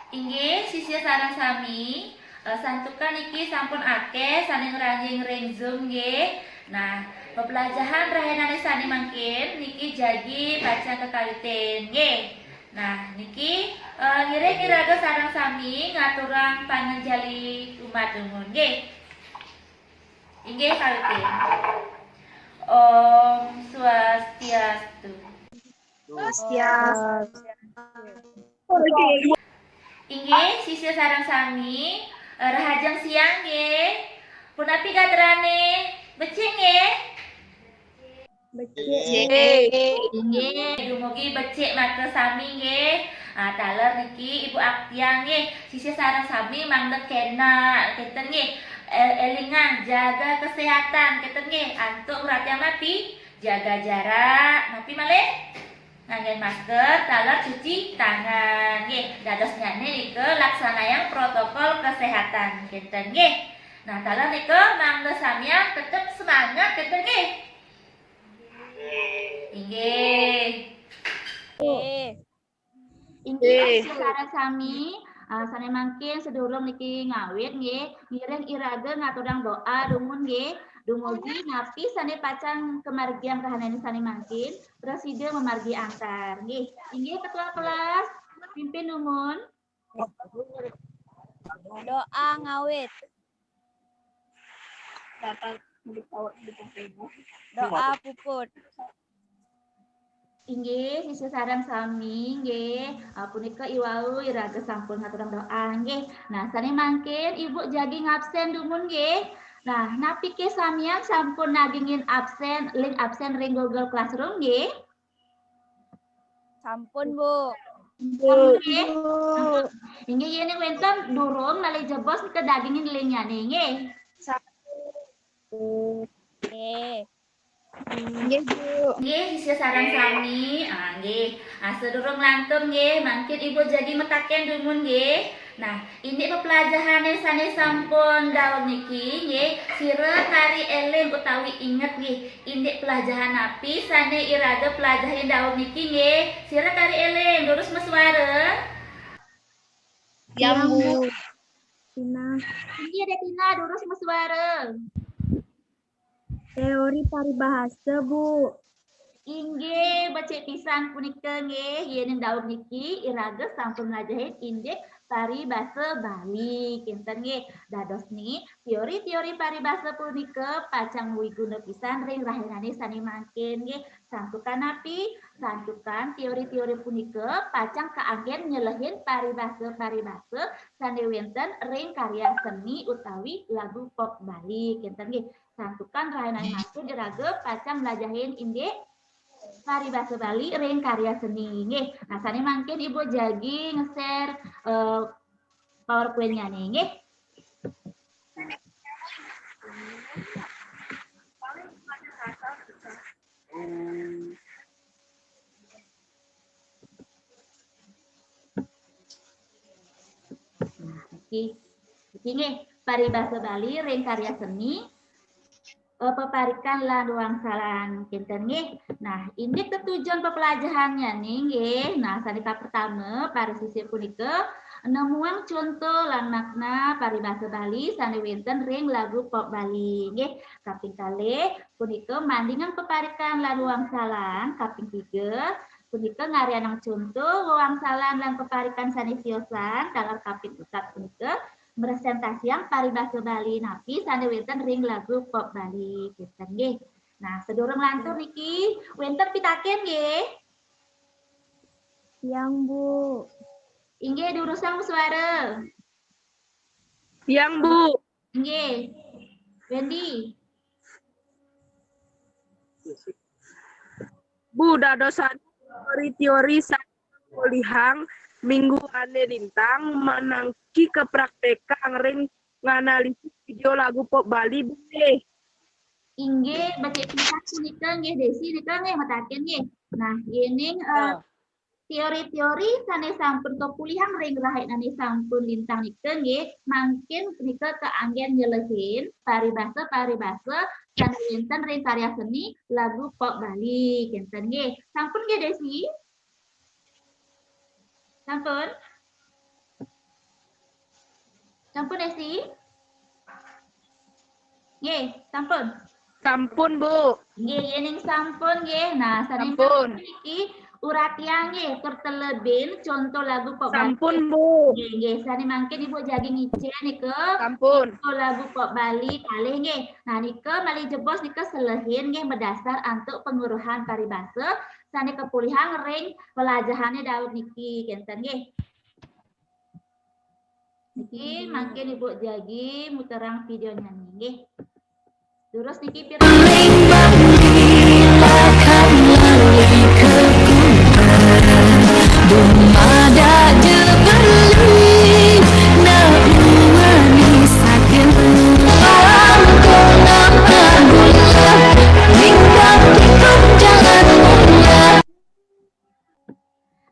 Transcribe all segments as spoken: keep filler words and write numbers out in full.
Inggih, sisia sareng sami, eh, santukan niki sampun akeh sane ngranjing ring Zoom nggih. Nah, pepelajahan rahinane sane mangkin niki jagi pacang kakawitin nggih. Nah, niki, eh, ngiring iraga sareng sami ngaturang panganjali umat dumun nggih. Inggih kawitin. Om Swastiastu. Swastiastu. Inggih, sisia sareng sami, eh, rahajeng siang nggih. Punapi gatrane? Becik nggih? Becik. Inggih, dumugi becik maka sami nggih. Ah, taler niki Ibu Aktiang nggih, sisia sareng sami mangda kenak kenten nggih. Eh, elingang jaga kesehatan kenten nggih. Antuk perhatian napi? Jaga jarak, napi malih? Nganggen masker, taler cuci tangan nggih. Dadosnyane nika laksanayang protokol kesehatan kenten nggih. Nah, taler nika mangda samian tetep semangat kenten nggih. Inggih. Inggih, sareng sami, eh, sane mangkin sedurung niki ngawit nggih, ngiring iraga ngaturang doa dumun nggih. Dumugi napi sane pacang kamargiang rahinane sane mangkin, prasida mamargi antar nggih. Inggih, ketua kelas, pimpin dumun. Doa ngawit. Doa puput. Inggih, sisia sareng sami nggih. Ah, punika iwau iraga sampun ngaturang doa nggih. Nah, sane mangkin Ibu jagi ngabsen dumun nggih. Nah, napike samian sampun nagingin absen, link absen ring Google Classroom nggih? Sampun, Bu. Sampun nggih. Inggih, yen wenten durung malih jebos nika dagingin linknyane nggih. Nggih. Nggih, Bu. Nggih, sisia sareng sami. Ah, nggih. Ah, sedurung lantur nggih, mangkin Ibu jagi mataken dumun nggih. Nah, indik pepelajahane sane sampun daweg niki nggih, sira kari eling utawi inget nggih, indik pelajahan napi sane iraga pelajahin daweg niki nggih. Sira kari eling, durus masuara. Yang, Bu. Tina. Inggih, Ade Tina, durus masuara. Teori paribasa, Bu. Inggih, becik pisan punika nggih. Yening daweg niki iraga sampun mlajahin indik paribasa Bali, kinten nggih. Dados niki, teori-teori paribasa punika pacang wiguna pisan ring rahinane sane mangkin nggih. Santukan napi? Santukan teori-teori punika pacang kaanggen nyelehin paribasa-paribasa sane wenten ring karya seni utawi lagu pop Bali, kinten nggih. Santukan rahinane mangkin iraga pacang mlajahin indik paribasa Bali ring karya seni. Nggih, nah sane mangkin Ibu jagi nge-share, eh, PowerPoint-nyane nggih. Niki, niki nggih, paribasa Bali ring karya seni, eh, peparikan lan wangsalan, kinten nggih. Nah, indik tetujon pepelajahannyane nggih. Nah, sane kapertama, para sisya punika nemuang conto lan makna paribasa Bali sane wenten ring lagu pop Bali nggih. Kaping kalih punika mandingang peparikan lan wangsalan, kaping tiga punika ngaryanang conto wangsalan lan peparikan sane siosan, taler kaping empat punika mresentasiang paribasa Bali napi sane wenten ring lagu pop Bali, kinten nggih. Nah, sedurung lantur niki wenten pitaken nggih? Yang, Bu. Inggih, durusang suara. Yang, Bu. Inggih. Wendy. Bu, dadosane teori-teori sane polihang minggu ane lintang manangki kapraktekang ring nganalisis video lagu pop Bali, Bu. Inggih, becik pisan punika nggih, Desi nika nggih mataken nggih. Nah, yening, eh, teori-teori sané sampun kapulihang ring rahinané sampun lintang nika nggih, mangkin nika kaanggén nyelehin paribasa-paribasa sané wénten ring karya seni lagu pop Bali, kénten nggih. Sampun nggih, Desi? Sampun? Sampun, Desi? Nggih, sampun. Sampun, Bu. Nggih, yéning sampun nggih. Nah, sané Sampun. Niki uratiang nggih, tur telebin contoh lagu pop Bali. Sampun, Bu. Nggih, nggih, sané mangkin Ibu jagi ngicén nika. Sampun. Contoh lagu pop Bali kalih nggih. Nah, nika malih jebos nika selehin nggih madasar antuk panguruhan paribasa sané kapulihang ring pelajahané Daud niki, kénten nggih. Niki mangkin Ibu jagi muterang vidéonyané nggih. Durus niki pirang.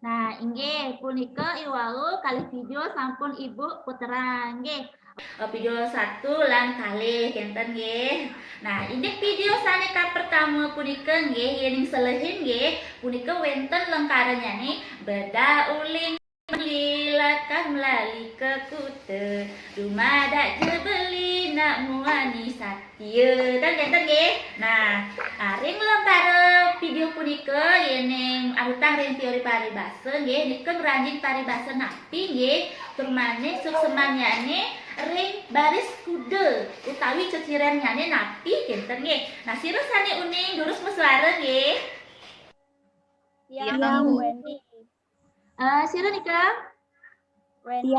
Nah, inggih punika iwau kalih vidéo sampun Ibu puterang nggih. Eh, vidéo satu lan kalih kénten nggih. Nah, indik vidéo sané kapertama punika nggih, yéning selehin nggih, punika wénten lengkaranyané beda uling beli lakar melali ke kuta. Dumadak je beli nak muani satia. Kan kénten nggih. Nah, ah, ring lengkara vidéo punika yéning anutang ring teori paribasa nggih, nika ngranjing paribasa napi nggih, tur malih suksemanyané ring baris kuda utawi cecirenyané napi kénten nggih. Nah, sira sané uning durus masuara nggih. Yang Wendy. Eh, sira nika? Wendy.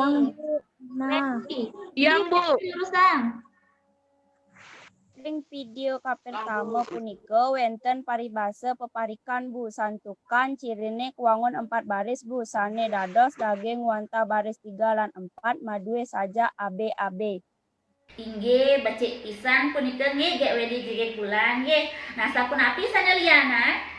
Nah, Wendy. Yang, Bu. Durusang. Ring vidéo kapertama punika wénten paribasa peparikan, Bu, santukan ciriné kawangun empat baris, Bu, sané dados daging wantah baris tiga lan empat madué saja A B A B. Inggih, becik pisan punika nggih, Gék Wendy Jegég Bulan nggih. Nah, sapunapi sané lianan?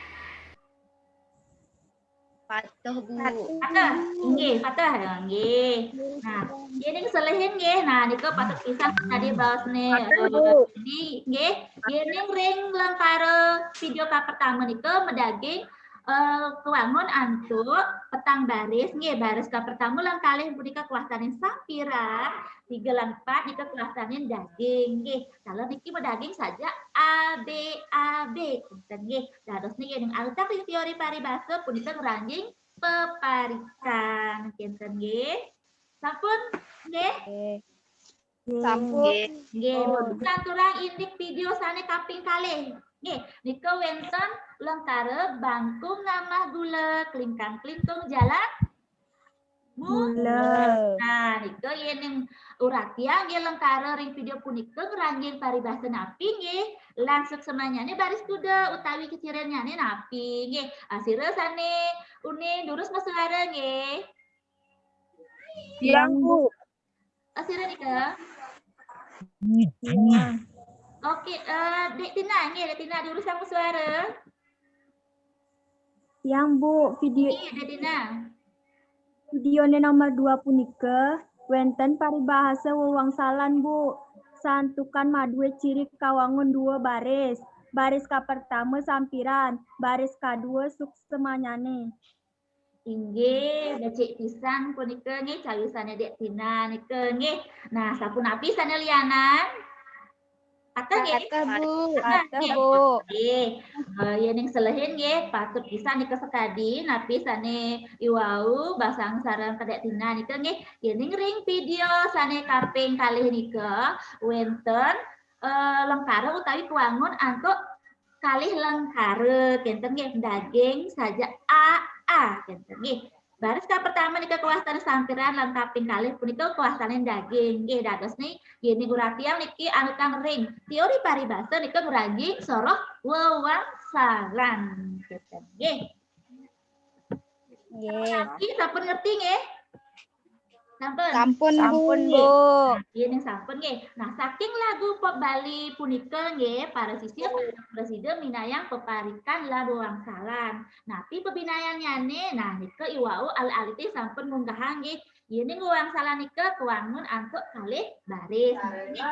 Patuh, Bu. Patah. Inggih, patah. Inggih. Nah, yéning selehin nggih. Nah, nika patut pisan tadi baosné, Patah, eh, Bu. Wendy nggih. Yéning ring lengkara vidéo kapertama nika madaging, eh, kawangun antuk petang baris nggih. Baris kapertama lan kalih punika kawastanin sampiran, tiga lan empat nika kawastanin daging nggih. Taler niki madaging saja A B A B, kénten nggih. Dados niki yéning anutang ring teori paribasa punika ngranjing peparikan, kénten nggih. Sampun nggih? Oke. Sampun. Nggih, ngaturang indik vidéo sané kaping kalih. Nggih, nika wénten lengkara bangkung ngamah gula, klingkang-klingkung jalan mula. Mula. Nah, nika yéning uratiang nggih lengkara ring vidéo punika ngranjing paribasa napi nggih, lan suksemanyané baris kuda utawi cecirenyané napi nggih. Ah, sira sané uning durus masuara nggih. Yang, Bu. Ah, sira nika. Oke, eh, Dek Tina nggih, Dek Tina durusang suara. Yang, Bu, vidéo Nggih, Dek Tina. Vidéoné nomor dua punika wénten paribasa wewangsalan, Bu. Santukan madué ciri kawangun dua baris. Baris kapertama sampiran, baris kadua suksemanyané. Inggih, becik pisan punika nggih cawisané Dek Tina nika nggih. Nah, sapunapi sané lianan? Patah nggih? Patah, Bu. Patah, Nggih. Bu. Nggih. Eh, yéning selehin nggih, patut pisan nika sakadi napi sané iwau basang sareng Kadek Tina nika nggih. Yéning ring vidéo sané kaping kalih nika wénten, eh, lengkara utawi kawangun antuk kalih lengkara, kénten nggih, daging saja A A, kénten nggih. Baris kapertama nika kawastanin sampiran lan kaping kalih punika kawastanin daging. Nggih, dados niki yéning uratiang niki anutang ring teori paribasa nika ngranjing soroh wewangsalan. Kénten nggih. Nggih. Niki sampun ngerti nggih? Sampun. Sampun, Bu. Sampun, Bu. Nah, nggih, sampun nggih. Nah, saking lagu pop Bali punika nggih, para sisya prasida minayang peparikan lan wewangsalan. Napi pabinayannyane? Nah, nika iwau alit-alite sampun ngunggahang nggih. Yening wewangsalan nika kawangun antuk kalih baris. Nggih.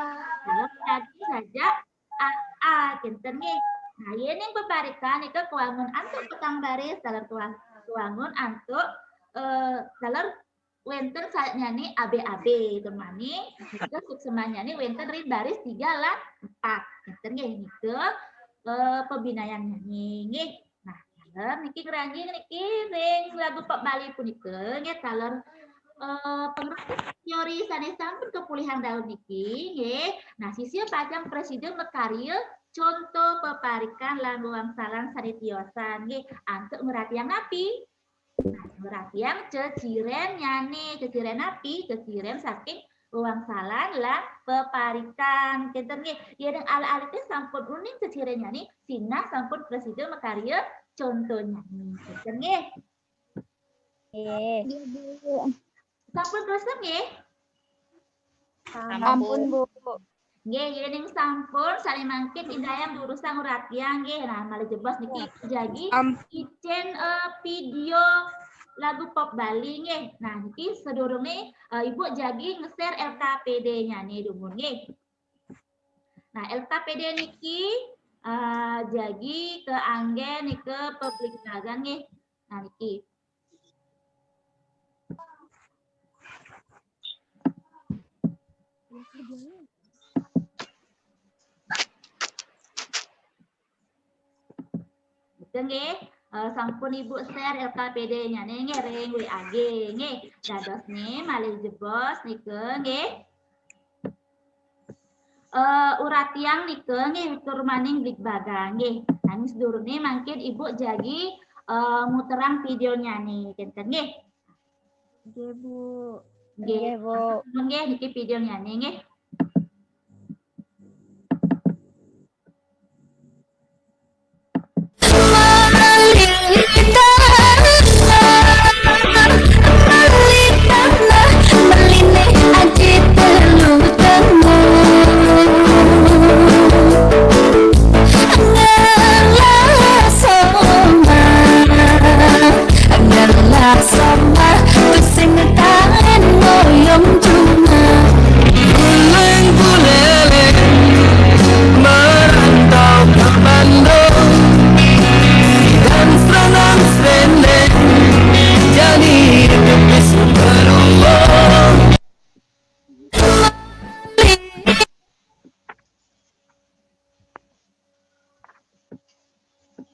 Dalam tadi saja A A kinten nggih. Nah, yening peparikan nika kawangun antuk petang baris, dalam kawan-, kawangun antuk eh, dalam wenten saatnyane A B A B temani, nika suksemannyane wenten ring baris tiga lan empat. Kinten nggih nika eh, pabinayannyane nggih. Nah, taler niki ngranjing niki ring lagu pop Bali punika nggih taler eh, pangrep teori sane sampun kapulihang dawuh niki nggih. Nah, sisya pacang prasida makarya conto peparikan lan wewangsalan sane tiosan nggih. Antuk ngratiang napi? Nah, ngratiang cecirennyane, ceciren napi? Ceciren saking wewangsalan lan peparikan. Kinten nggih, yen alit-alite sampun uning cecirennyane, sinah sampun prasida makarya contonyane. Kinten nggih. Nggih. Sampun kersa nggih? Sampun, Bu. Nggih, yening sampun sane mangkin indayang durusang ngratiang nggih. Nah, malih jebos niki jagi Am- icen eh, video lagu pop Bali nggih. Nah, niki sadurunge eh, Ibu jagi nge-share L K P D-nyane dumun nggih. Nah, L K P D niki eh, jagi kaangge nika pabligbagan nggih. Nah, niki. Betul nggih. Eh, sampun Ibu share L K P D-nyane nggih ring W A G nggih. Dadosne malih jebos nika nggih. Eh, uratiang nika nggih turmaning bligbagan nggih. Nanging sadurunge mangkin Ibu jagi eh, muterang videonyane kinten nggih. Nggih, Bu. Nggih. Nggih, Bu. Nggih niki videonyane nggih. Guling guling merantau ke Bandung dan senang serendeng jadi pipis beruang.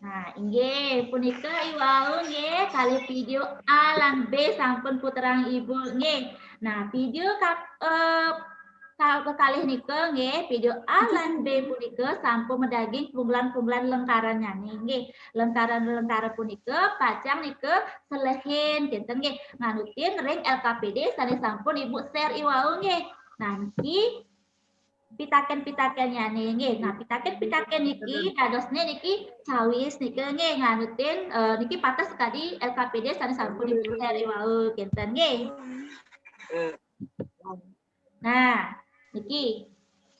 Nah, inggih punika iwau nggih kalih video A lan B sampun puterang Ibu nggih. Nah, video ka, eh, ka, kekalih nika nggih, video A lan B punika sampun madaging kumpulan-kumpulan lengkarannyane nggih. Lengkaran-lengkaran punika pacang nika selehin kinten nggih nganutin ring L K P D sane sampun Ibu share iwau nggih. Nah, niki pitaken-pitakennyane nggih. Nah, pitaken-pitaken niki dadosne niki cawis nika nggih nganutin eh, niki pateh sekadi L K P D sane sampun Ibu share iwau kinten nggih. Nah, niki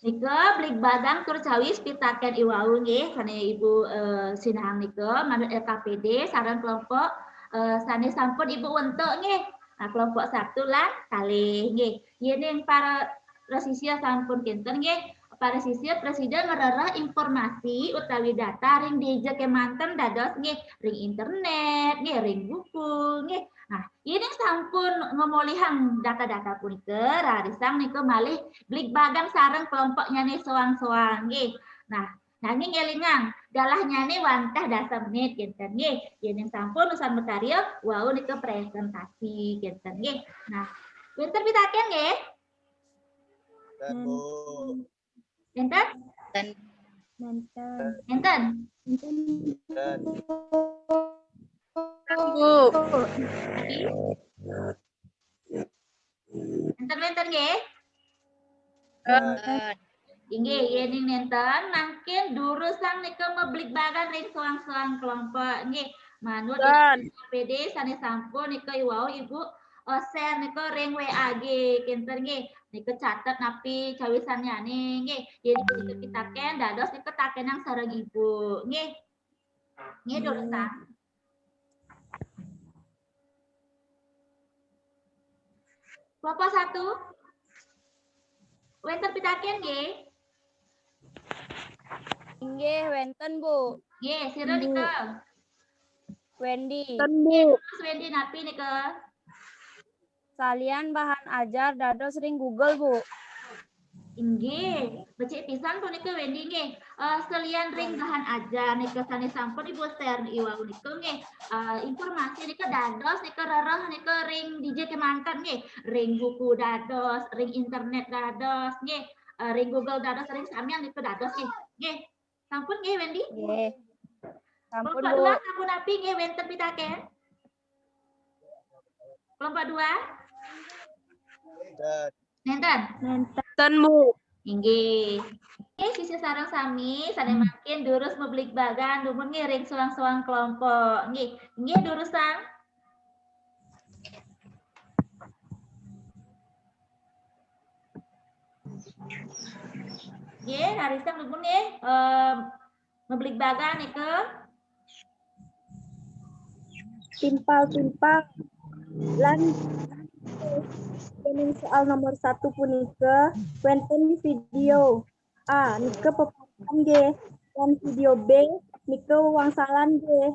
nika bligbagan tur cawis pitaken iwau nggih sane Ibu eh, sinahang nika manut L K P D sareng kelompok eh, sane sampun Ibu wentuk nggih. Nah, kelompok satu lan kalih nggih. Yening para prasisia sampun kinten nggih, para sisia prasida ngrereh informasi utawi data ring dija kemanten dados nggih ring internet nggih, ring buku nggih. Nah, yening sampun ngemolihang data-data punika, rarisang nika malih bligbagan sareng kelompoknyane soang-soang nggih. Nah, nanging elingang, galahnyane wantah dasa menit kinten nggih. Yening sampun usan makarya, wau nika presentasi kinten nggih. Nah, wenten pitaken nggih? Dan Bu. Enten? Nenten. Enten? Dan Bu. Enten, enten nggih? Dan Inggih, yening nenten, mangkin durusang nika mabligbagan ring soang-soang kelompok nggih. Manut Dan. P D sane sampun nika iwau Ibu eh, share nika ring W A nggih, kinten nggih. Nika catet napi cawisannyané nggih. Yén nika pitaken, dados nika takenang sareng Ibu nggih. Nggih, durusang. Kelompok satu. Wénten pitaken nggih? Inggih, wénten, Bu. Nggih, sira nika? Wendy. Ten, Bu. Terus Wendy napi nika? Salian bahan ajar dados ring Google, Bu. Inggih, becik pisan punika Wendy nggih. Eh, salian ring bahan ajar nika sané sampun Ibu share iwau nika nggih. Eh, informasi nika dados nika rereh nika ring dija kémanten nggih. Ring buku dados, ring internet dados nggih. Eh, ring Google dados, ring samian nika dados nggih. Nggih. Sampun nggih Wendy? Nggih. Sampun, Kelompok Bu. dua sampun napi nggih, wénten pitaken? Kelompok dua? Dan Nénten? Ten, Bu. Inggih. Oke, sisya sareng sami, sané mangkin durus mabligbagan dumun nggih ring soang-soang kelompok. Nggih, nggih durusang. Nggih, rarisang dumun nggih. Em, mabligbagan nika. Timpal-timpal lan ring soal nomor satu punika wénten video A nika pepathan nggih, lan video B nika wangsalan nggih.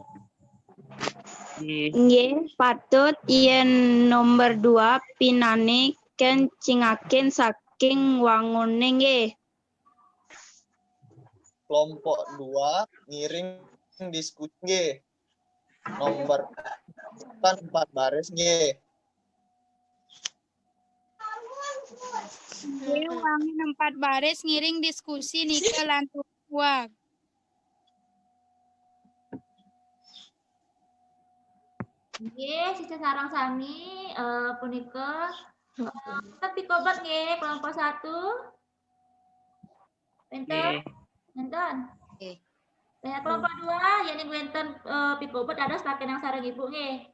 Nggih, patut yén nomor dua pinané kén cingakin saking wanguné nggih. Kelompok dua ngiring diskusi nggih. Nomor kan empat baris nggih. Nggih, wangin empat baris ngiring diskusi nika lantur suang. Nggih, sisya sareng sami, eh, punika, eh, tetep pikobat nggih, kelompok satu. Wénten? Nggih. Wénten? Nggih. Ya, kelompok dua, yén wénten, eh, pikobat dados takenang sareng Ibu nggih.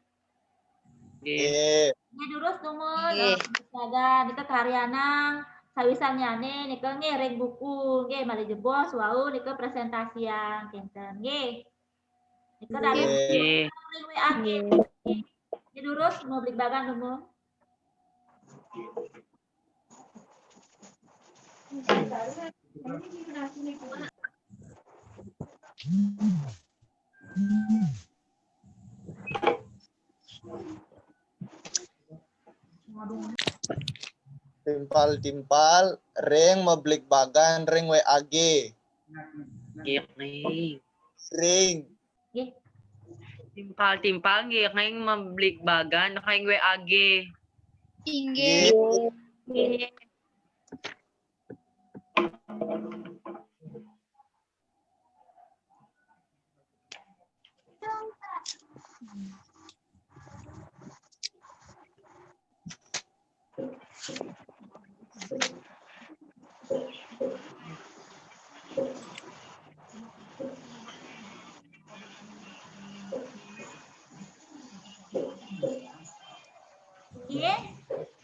Nggih. Nggih. Nggih, durus dumun, Nggih. eh, nika karyanang sawisannyané nika nggih ring buku nggih, malih jebos wau nika préséntasiang kinten nggih. Nika dari Nggih. ring W A nggih. Nggih, durus mabligbagan dumun. Timpal-timpal ring mabligbagan ring W A nggih. Nggih, ring. Ring. Nggih. Timpal-timpal nggih ring mabligbagan ring W A nggih. Inggih. Nggih. Nggih.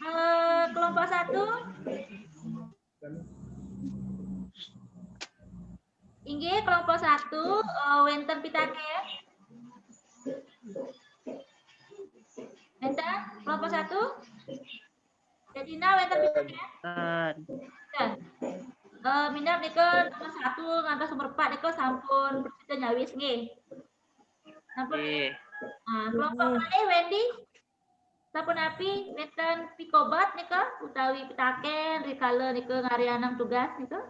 Eh, kelompok satu. Inggih, kelompok satu, eh, wénten pitaken? Wénten, kelompok satu? Jadina wénten pitaken? Ten. Ya. Eh, minab nika nomor satu ngantos nomor empat nika sampun prasida nyawis nggih. Sampun. Nggih. Nah, kelompok malih Wendy. Sapunapi wénten pikobat nika utawi pitaken rikala nika ngaryanang tugas nika?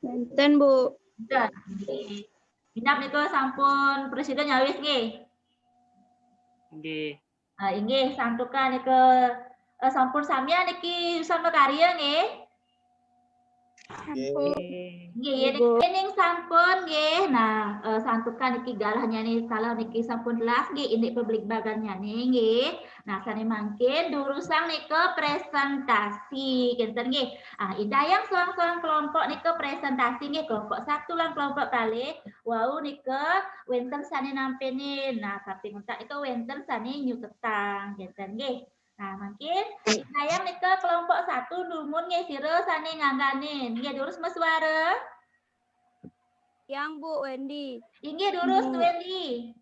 Wénten, Bu. Wénten. Nggih. Minab nika sampun prasida nyawis nggih. Nggih. Ah, inggih, santukan nika, eh, sampun samian niki wisma karya nggih. Nggih, ya, niki sampun nggih. Nah, eh, santukan niki galahnya nih, kalau niki sampun telas nggih, indik pebligbagannya nih nggih. Nah, sane mangkin durusang nika presentasi, kinten nggih. Ah, indayang soang-soang kelompok nika presentasi nggih, kelompok satu lan kelompok kalih. Wau nika wenten sane nampenin. Nah, samping untak nika wenten sane nyutetang, kinten nggih. Nah, mangkin indayang nika kelompok satu dumun nggih, sira sane ngangganin. Nggih, durus meswara. Yang Bu Wendy. Inggih, durus Wendy.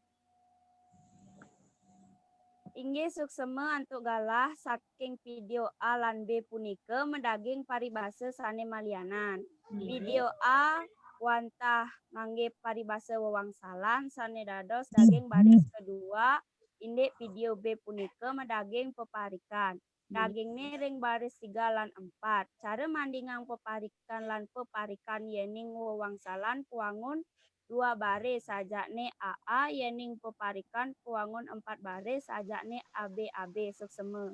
Inggih suksema antuk galah saking video A lan B punika madaging paribasa sane malianan. Video A wantah ngangge paribasa wewangsalan sane dados daging baris kedua, indik video B punika madaging peparikan. Dagingne ring baris tiga lan empat. Cara mandingang peparikan lan peparikan yening wewangsalan kuangun dua baris sajakne A A, yening peparikan kuangun empat baris sajakne A B A B. Suksema.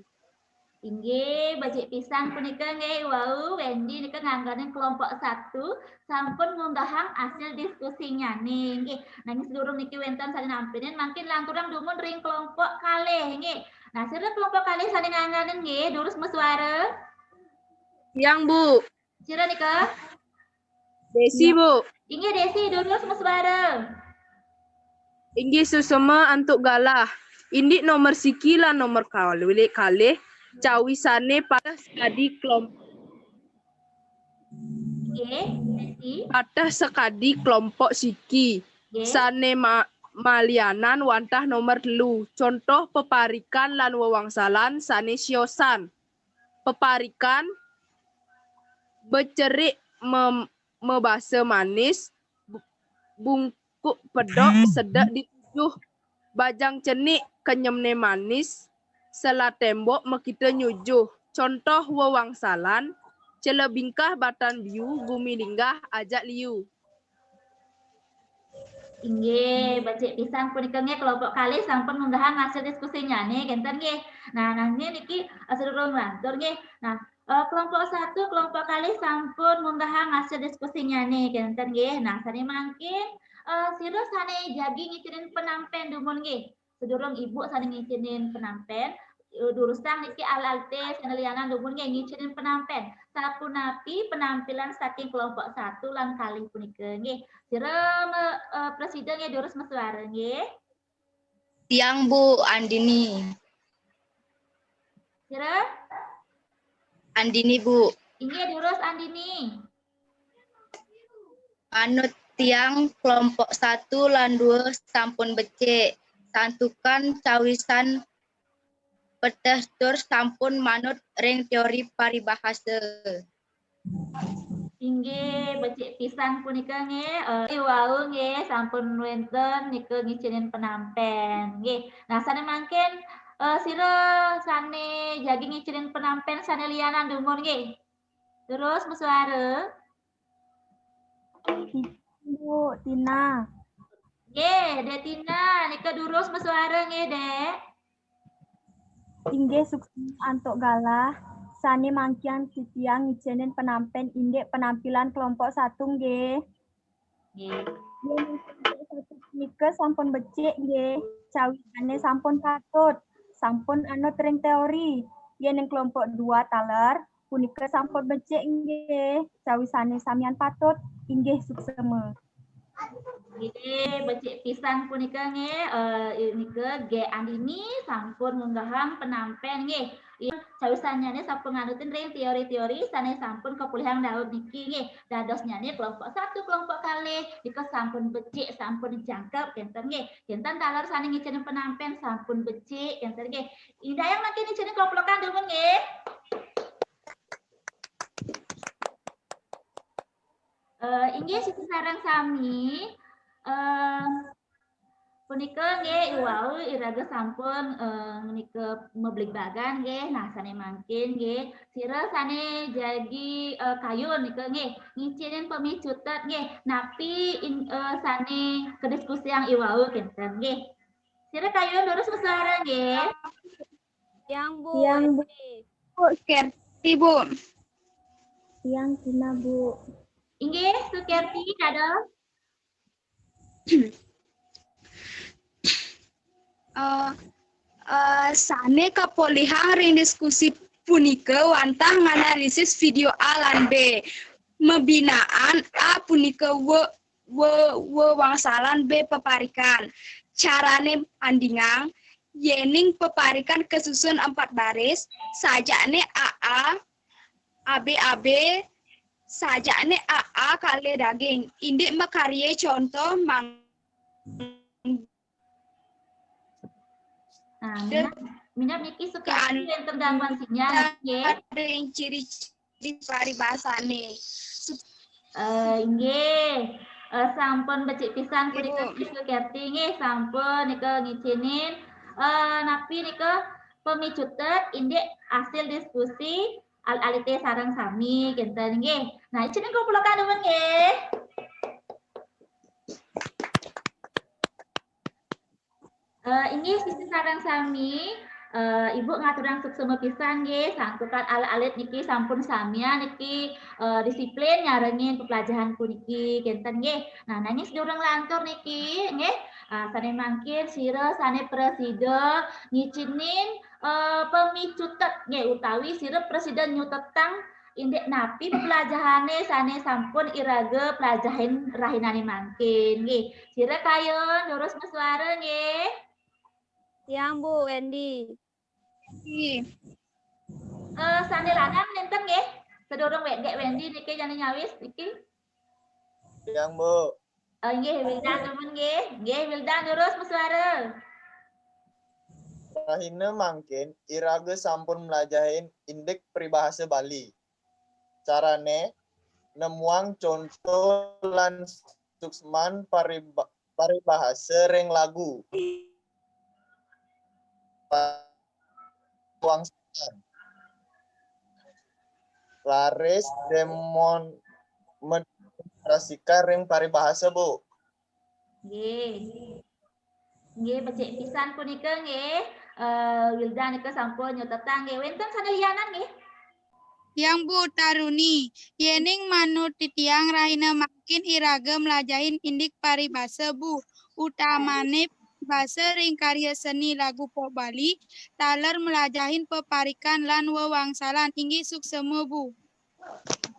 Inggih, becik pisan punika nggih, wau Wendy nika ngangganin kelompok satu sampun ngunggahang hasil diskusinyane nggih. Nanging sedurung niki wenten sane nampinin, mangkin lanturang dumun ring kelompok kalih nggih. Nah, sira kelompok kalih sane ngangganin nggih, durus meswara. Yang Bu. Sira nika? Desi, Bu. Inggih Desi, durus meswara. Inggih suksema antuk galah. Indik nomor siki lan nomor kalih, kalih cawisane pateh sakadi kelompok Nggih, Desi. Pateh sakadi kelompok siki. Nggih. Sane ma malianan wantah nomor telu. Contoh peparikan lan wewangsalan sane siosan. Peparikan becerik mem mebasa manis, bu- bungkuk pedok sedek ditujuh, bajang cenik kenyemne manis, selah tembok makita nyujuh. Contoh wewangsalan, cela bingkah batan biu, gumi linggah ajak liu. Inggih, becik pisan punika nggih, kelompok kalih sampun ngunggahang hasil diskusinyane kenten nggih. Nah, nanging niki, eh, sedurung lantur nggih. Nah, eh, kelompok satu, kelompok kalih sampun ngunggahang hasil diskusinyane kenten nggih. Nah, sane mangkin, eh, sira sane jagi ngicinin penampen dumun nggih. Sedurung ibu sane ngicinin penampen, eh, durusang niki alit-alite sane lianan dumun nggih ngicinin penampen. Sapunapi penampilan saking kelompok satu lan kalih punika nggih. Sira me, eh, presida nggih durus meswara nggih. Tiang Bu, Andini. Sira? Andini Bu. Inggih durus Andini. Manut tiang kelompok satu lan dua sampun becik. Santukan cawisan peteh tur sampun manut ring teori paribahasa. Inggih, becik pisan punika nggih. Eh, wau nggih sampun wenten nika ngicinin penampen nggih. Nah, sane mangkin, eh, sira sane jagi ngicinin penampen sane lianan dumun nggih. Terus meswara. Bu Tina. Nggih, Dek Tina, nika durus meswara nggih, Dek. Inggih suksma antuk galah. Sane mangkin titiang ngicinin penampen indik penampilan kelompok satu nggih. Nggih. Yen kelompok satu punika sampun becik nggih. Cawisane sampun patut. Sampun anut ring teori. Yen ing kelompok dua taler punika sampun becik nggih. Cawisane samian patut. Inggih suksma. Nggih, becik pisan punika nggih, eh, nika Dek Andini sampun ngunggahang penampen nggih. Iya, cawisanyane sampun nganutin ring teori-teori sane sampun kapulihang dawuh niki nggih. Dadosnyane kelompok satu, kelompok kalih nika sampun becik, sampun jangkep kenten nggih. Kenten taler sane ngicinin penampen sampun becik kenten nggih. Indayang mangkin ngicinin kelomplokan dumun nggih. Eh, inggih sareng sami, eh, punika nggih iwau iraga sampun, eh, menika mebligbagan nggih. Nah, sane mangkin nggih, sira sane jagi, eh, kayun nika nggih, ngicinin pemicutet nggih, napi in, eh, sane kediskusiang iwau kenten nggih. Sira kayun durus meswara nggih. Yang Bu. Yang Bu. Esti. Bu, Kerti, Bu. Tiang Tina, Bu. Inggih, Sukerti, dados. Eh, eh, sane kapolihang ring diskusi punika wantah nganalisis video A lan B. Mabinaan A punika we-, we-, wewangsalan, B peparikan. Carane andingang, yening peparikan kasusun empat baris, sajane A A, A B A B, sajane A A kalih daging. Indik makarya conto mang- Nah, minab, minab niki Sukerti wenten gangguan sinyal nggih. Ring ciri-ciri paribasane. Eh, inggih. Eh, sampun becik pisan punika Sukerti nggih, sampun nika ngicinin eh napi nika pamicutet indik hasil diskusi al-alite sareng sami kenten nggih. Nah, icinin kula kanuwun nggih. Eh, inggih sisi sareng sami, eh, Ibu ngaturang suksema pisan nggih, santukan alit-alit niki sampun samian niki eh, disiplin nyarengin peplajahan puniki kenten nggih. Nah, nanging sadurung lantur niki nggih, ah, sane mangkin sira sane prasida ngicinin eh, pamicutet nggih utawi sira prasida nyutetang indik napi peplajahane sane sampun iraga pelajahin rahinane mangkin nggih. Sira kayun durus masuara nggih. Tiang, Bu, Wendy. Nggih. Eh, sane lanang nenten nggih. Sadurung Wendy, Wendy niki jane nyawis niki. Tiang, Bu. Oh, nggih, Wildan temen nggih. Nggih, Wildan durus masuara. Rahina mangkin iraga sampun mlajahin indik peribahasa Bali. Carane nemuang conto lan suksman pariba-, paribahasa ring lagu. Wangsalan. Raris demon mendemonstrasikan ring paribahasa, Bu. Nggih. Nggih, becik pisan punika nggih. Eh, Wildan nika sampun nyutetang nggih. Wenten sane lianan nggih? Tiang, Bu, Taruni, yening manut titiang rahina mangkin iraga mlajahin indik paribasa, Bu. Utamane paribasa ring karya seni lagu pop Bali, taler mlajahin peparikan lan wewangsalan. Inggih suksema, Bu.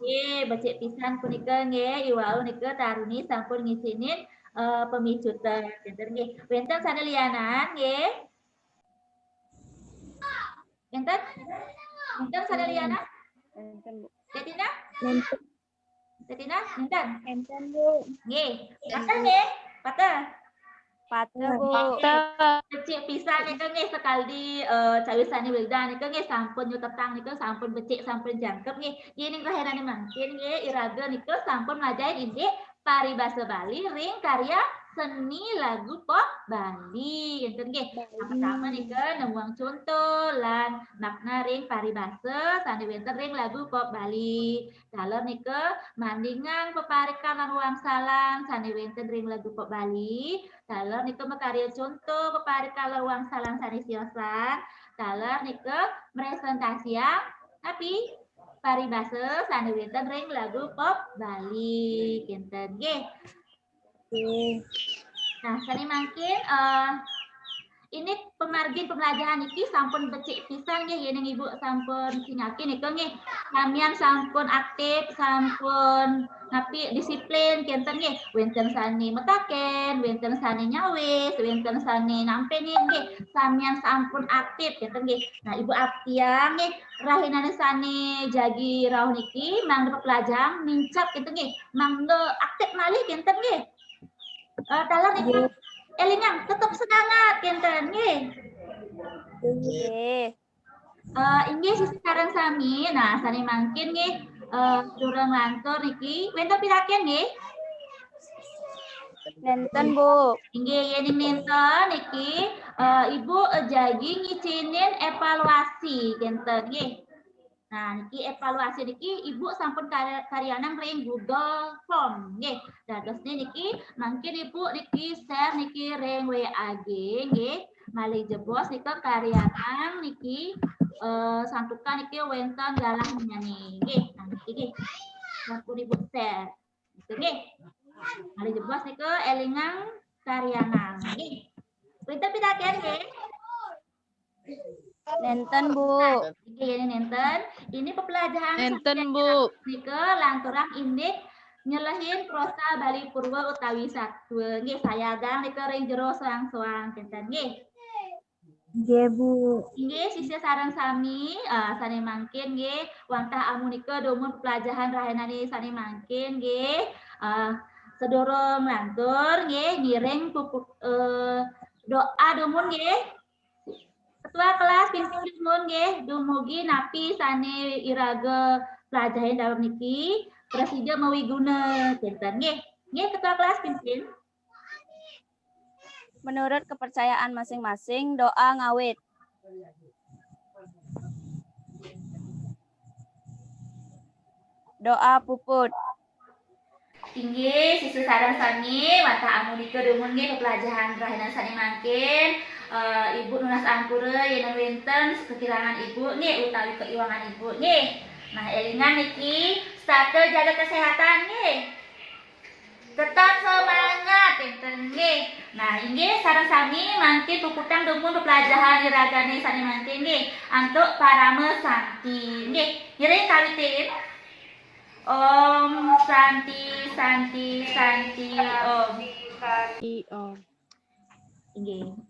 Nggih, becik pisan punika nggih. Iwau nika Taruni sampun ngicinin eh, pamicutan. Kenten nggih. Wenten sane lianan nggih? Wenten? Wenten sane lianan? Wenten, Bu. Tetina? Wenten. Tetina? Wenten? Wenten, Bu. Nggih. Pateh nggih? Pateh. Pateh, Bu. Becik pisan nika nggih sekali eh, cawisane Wildan nika nggih sampun nyutetang nika sampun becik sampun jangkep nggih. Nggih ning rahinane mangkin nggih iraga nika sampun mlajahin indik paribasa Bali ring karya seni lagu pop Bali. Enten nggih. Pertama nika nemuang conto lan makna ring paribasa sane wenten ring lagu pop Bali. Taler nika mandingang peparikan lan wangsalan sane wenten ring lagu pop Bali. Taler nika makarya conto peparikan lan wangsalan sane siosan. Taler nika mresentasiang napi paribasa sane wenten ring lagu pop Bali. Kenten nggih. Nah, sane mangkin eh ini pamargin pembelajaran niki sampun becik pisan nggih yening Ibu sampun singakin nika nggih. Samian sampun aktif, sampun napi disiplin kenten nggih. Wenten sane mataken, wenten sane nyawis, wenten sane nampenin nggih. Samian sampun aktif kenten nggih. Nah, Ibu aptiang nggih rahinane sane jagi rauh niki mangda pepelajaran nincap kenten nggih. Mangda aktif malih kenten nggih. Eh, taler niki elingang tetep semangat kenten nggih. Nggih. Eh, inggih sisi sareng sami. Nah, sane mangkin nggih eh durung lantur niki wenten pitaken nggih. Nenten, Bu. Inggih yening nenten niki eh, Ibu eh, jagi ngicinin evaluasi kenten nggih. Nah, niki evaluasi niki Ibu sampun kar- karyanang ring Google Form nggih. Dadosne niki mangkin Ibu niki share niki ring W A G nggih. Malih jebos nika karyanang niki eh, santukan niki wenten galahnyane nggih. Nah, Iki. Sampun Ibu share. Gitu nggih. Malih jebos nika élingang karyangan. Nggih. Pinten pidaken nggih? Nénten, Bu. Nggih, ini nénten. Ini pepelajahan Nénten, Bu. Nika lanturang indik nyelehin prosa Bali Purwa utawi Satwa. Nggih, sayagang nika ring jero soang-soang kinten nggih. Nggih, Bu. Inggih, sisya sareng sami, eh, sané mangkin nggih, wantah amunika dumun pepelajahan rahinané sané mangkin nggih. Eh, sedurung lantur nggih, ngiring pupu, eh, doa dumun nggih. Ketua kelas pimpin dumun nggih, dumugi napi sané iraga pelajahin dalem niki prasida mawiguna kinten nggih. Nggih, ketua kelas pimpin. Menurut kepercayaan masing-masing, doa ngawit. Doa puput. Inggih, sisya sareng sami, wantah amunika dumun nggih pepelajahan rahina sané mangkin. Eh, Ibu nunas ampura yén wénten kekirangan Ibu nggih utawi keiwangan Ibu nggih. Nah, élingang niki, setata jaga kesehatan nggih. Tetap semangat, pinten nggih. Nah, inggih sareng sami mangkin puputang dumun pepelajahan iragané sané mangkin nggih. Antuk parama santi nggih. Ngiring kawitin. Om Santi, Santi, Santi, Om. I Om. Inggih.